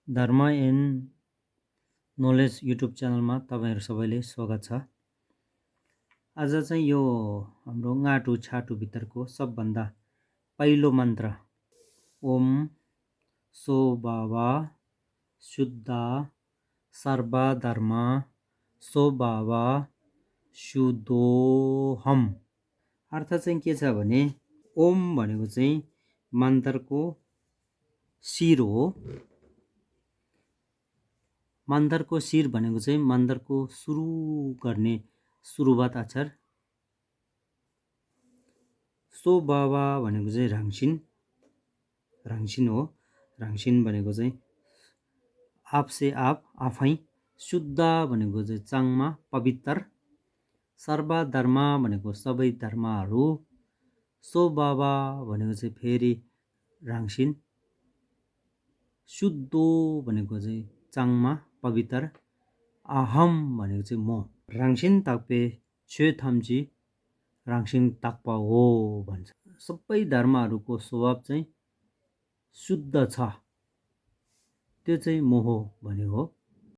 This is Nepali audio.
धर्म एन्ड नलेज युट्युब च्यानलमा तपाईँहरू सबैले स्वागत छ। आज चाहिँ यो हाम्रो गाँटु छाटु भित्रको सबभन्दा पहिलो मन्त्र ओम सो बाबा शुद्ध सर्वधर्म सो बाबा शुद्धोहम। अर्थ चाहिँ के छ भने ओम भनेको चाहिँ मन्त्रको शिर हो। मन्त्रको शिर भनेको चाहिँ मन्त्रको सुरु गर्ने सुरुवात अक्षर। सो बाबा भनेको चाहिँ राङसिन हो। राङसिन भनेको चाहिँ आपसे आप आफै। शुद्ध भनेको चाहिँ चाङमा पवित्र। सर्वधर्म भनेको सबै धर्महरू। सो बाबा भनेको चाहिँ फेरि राङसिन। शुद्धो भनेको चाहिँ चाङमा पवित्र। अहम भनेको चाहिँ म। राङसिन ताक्पे छे थम्ची राङसिन ताक्पा हो भन्छ। सबै धर्महरूको स्वभाव चाहिँ शुद्ध छ, त्यो चाहिँ म हो भनेको हो।